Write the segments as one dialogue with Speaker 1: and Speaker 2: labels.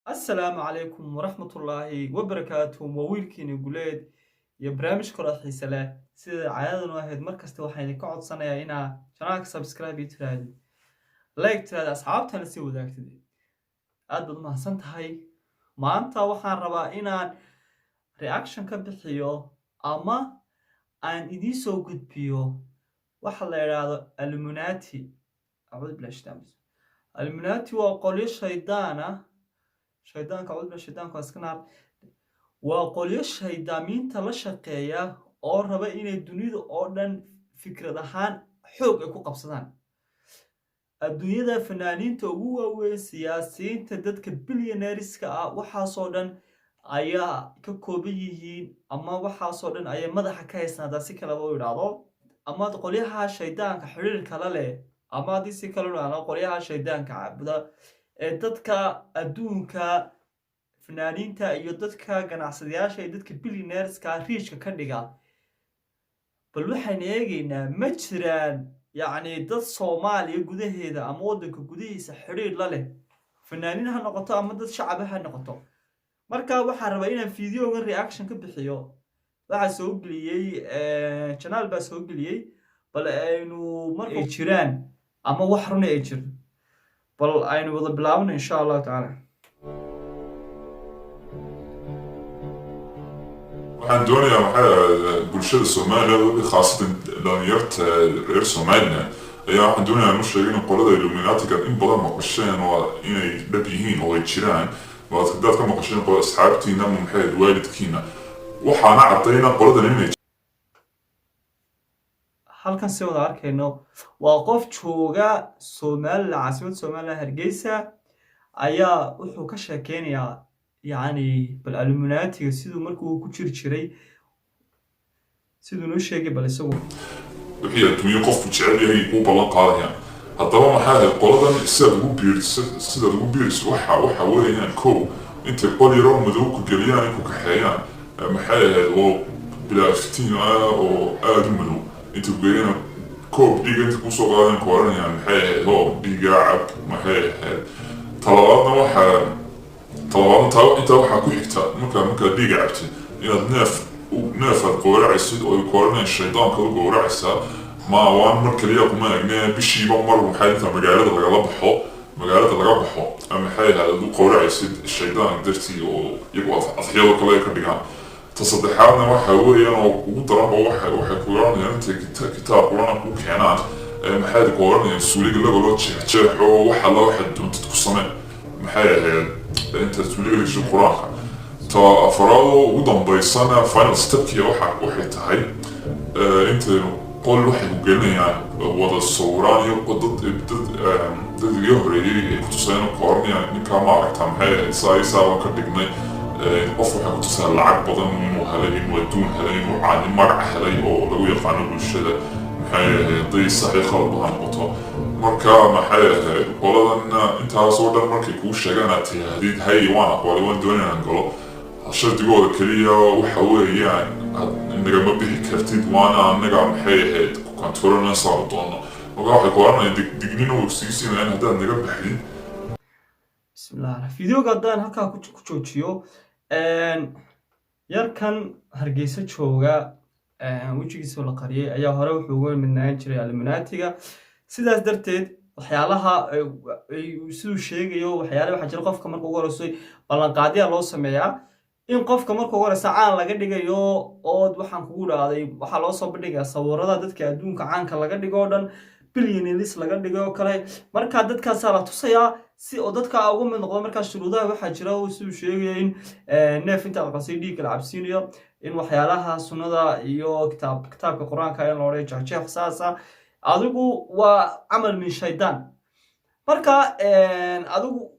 Speaker 1: Asalaamu calaykum waraxmatullaahi wabarakaatu. Waa wiilkiina Guleed iyo barnaamij kaloo xiise leh. Sida caadadanu ahayd, markasta waxaan idinka codsanayaa inaa channelka subscribe iyo tirahdid, like tirahdid, asxaabtana sii wadaagtid. Aad baad umahadsan tahay. Maanta waxaan rabaa inaan reaction ka bixiyo ama aan idiin soo gudbiyo waxa la idhaahdo Illuminati. Acuudu billahi shaitaan. Illuminati waa qolyo shaydaana. Shaydaanka, acuudu billahi, shaydaanka waa iska naar. Waa qolyo shaydaamiinta la shaqeeya oo raba inay dunida oo dhan fikrad ahaan xoog ay ku qabsadaan. Adduunyada fanaaniinta ugu waaweyn, siyaasiyiinta, dadka billionaireska ah, waxaasoo dhan ayaa ka kooban yihiin ama waxaasoo dhan ayay madaxa ka haystaan, haddaa si kaleba u idhaahdo, ama qolyaha shaydaanka xiriirka la leh, ama haddii si kale u idhaahdo, qolyaha shaydaanka caabuda ee dadka adduunka, fanaaniinta iyo dadka ganacsadayaasha iyo dadka billionaireska richka ka dhiga. Bal waxaan eegaynaa, ma jiraan yacni dad Soomaaliya gudaheeda ama waddanka gudihiisa xidhiir la leh, fanaaniin ha noqoto ama dad shacaba ha noqoto? Marka waxaan rabaa inaan videogan reaction ka bixiyo. Waxaa soo geliyey channel baa soo geliyey. Bal aynu marka ay jiraan ama wax runa ay jirto, bal aynu wada bilaabno, insha Allahu tacaala.
Speaker 2: Waxaan doonayaa, maxay ahayd, bulshada Soomaaliya, khaasatan dhalinyarta reer Somaliland ayaa waxaan doonayaa inu sheegay in qolada Illuminatiga in badan maqasheen oo inay dhab yihiin oo ay jiraan. Waad hadaad ka maqasheen qola asxaabtiina ama, maxay ahayd, waalidkiina, waxaana caddayna qoladan inay
Speaker 1: Halkan si wada arkayno, waa qof jooga Somaliland, caasimada Somaliland Hargeysa, ayaa wuxuu ka sheekeynayaa yacni bal Illuminatiga siduu markuu ku jiri jiray, siduu noo sheegay bal isagu.
Speaker 2: Wixii adduunyo qofku jecel yahay kuu ballan qaadayaan. Haddaba, maxay ahayd, qoladan sidaad ugu biiriso waxa weeyaan: kow, intay qol yaroo madow ku geliyaan, in ku kaxeeyaan, maxay ahayd, oo bilaa iftiin ah oo aada u madow intay ku geeyaan, koob dhiiga inta kusoo qaadaan, ku oranayaan, maxay ahayd, oo dhiigaa cab. Maxay ahayd, talabaadna waxaa talabaadna taa intaa waxaa ku xigta, markaa dhiiga cabtid, inaad neef aad gowracaysid oo ay ku oranayaan shaydaanka u gowracaysaa. Ma waan mar kaliya kuma egne, bishiiba mar, maxay, inta magaalada laga baxo, maxay ahayd, aad u gowracaysid shaydaan dartii, oo iyagu adxiyado kale ay ka dhigaan. Ta saddexaadna waxa weeyaan oo ugu daranba, waxay ku oranayaan intay kitaab Quraan ku keenaan, maxay ku oranayaan suuliga lagolo jeexjeexo, waxa la waxaad doontid ku samee, maxay ahayd, inta suuliga lagasho Qur-aanka. Ta afaraadoo ugu dambaysana, final stepkiya, waxay tahay intay qol waxay ku gelinayaan wada sawiraan iyo dad iga horeeyey ay ku tusayaan, ku oranayaan, "Ninkaa ma aragtaa? Maxay ahayd, saa isaa baan ka dhignay." Qof waxay ku tusaa lacag badan inuu helay, inuu adduun helay, inuu caadi magac helay oo lagu yaqaano bulshada, maxay ahayd, hadday saxii khalad ha noqoto. Marka, maxay ahayd, qoladan intaasoo dhan markay kuu sheegaan, aad tihaahdid, "Hay, waan aqbalay, waan doonay inaan galo," shardigooda keliya waxa weeyaan nagama bixi kartid, waana annaga, maxay ahayd, ku controlna saari doono. Marka waxay ku oranayaan dignin oo sii siinayaan haddaad naga baxdid.
Speaker 1: Bismillah. Videoga haddaan halkaa ku joojiyo, yarkan Hargeysa jooga, wejigiisa la qariyay, ayaa hore wuxuu uga midnaan jiray Illuminatiga. Sidaas darteed waxyaalaha siduu sheegayo, waxyaala waxaa jira qofka marka ugu horeyso ballanqaadyaa loo sameeyaa, in qofka marka ugu horeysa caan laga dhigayo. Ood waxaan kugu dhahday, waxaa loo soo bandhigayaa sawirada dadka adduunka caanka laga dhigo oo dhan, billionaires laga dhigo oo kale. Marka dadkaasaa la tusayaa si oo dadka uga mid noqdo. Markaa shuruudaha waxaa jira oo siduu sheegaya in neef inta la qasay dhiigga la cabsiinayo, in waxyaalaha sunnada iyo kitaabka Qur-aanka in la odhayo jeexjeex saasa. Adigu waa camal min shaydaan. Marka adigu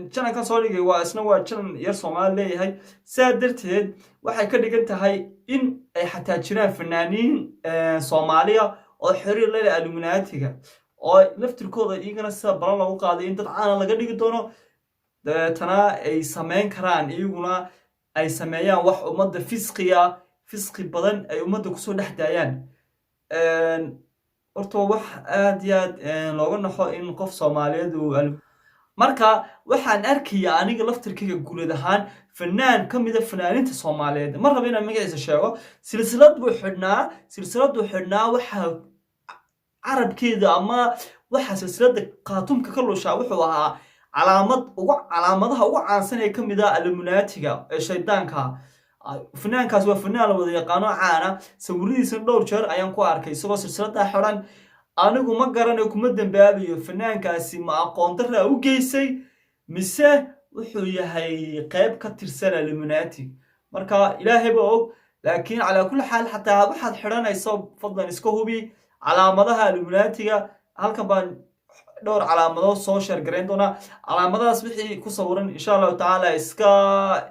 Speaker 1: channelkan soo dhigay waa isna waa channel yar Soomaali leeyahay. Sidaa darteed waxay ka dhigan tahay in ay xataa jiraan fanaaniin Soomaaliya oo xiriir la leh Illuminatiga, oo laftirkooda iyagana sida balan lagu qaaday in dad caana laga dhigi doono, dabeetana ay sameyn karaan, iyaguna ay sameeyaan wax ummadda fisqiya, fisqi badan ay ummadda kusoo dhex daayaan. Horta waa wax aad iyo aad looga naxo in qof Soomaaliyeed uu. Marka Waxaan arkayaa aniga laftirkayga guulad ahaan fanaan ka mida fanaaninta Soomaaliyeed, ma raba inaan magaciisa sheego, silsilad buu xidhnaa. Silsiladuu xidhnaa waxaa carabkeeda ama waxa silsilada khaatumka ka lushaa wuxuu ahaa calaamad ugu calaamadaha ugu caansan ee ka mid ah Illuminatiga ee shaydaanka. Fanaankaas waa fanaan la wada yaqaano, caana. Sawiradiisana dhowr jeer ayaan ku arkay isagoo silsiladaa xidhan. Anigu ma garanayo, kuma dambaabayo, fanaankaasi ma aqoon darraa u geysay mise wuxuu yahay qayb ka tirsan Illuminati? Marka Ilaahay ba og. Laakiin calaa kulli xaal, xataa waxaad xidhanayso fadlan iska hubi calaamadaha Illuminatiga. Halkan baan dhowr calaamadood soo share garayn doonaa. Calaamadahaas wixii ku sawiran, insha Allahu tacaala,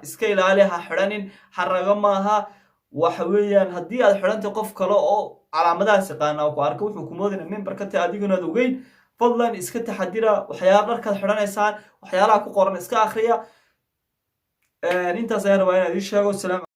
Speaker 1: iska ilaali, ha xidhanin. Xarago maaha. Waxa weeyaan, haddii aad xidhantay, qof kale oo calaamadahaas yaqaana ku arka, wuxuu ku moodina member ka tahay adiguna aad ogeyn. Fadlan iska taxadira waxyaala dharkaad xidhanaysaan, waxyaalaha ku qoran iska akhriya. Intaas ayaan rabaa inaad ii sheego. Salaam.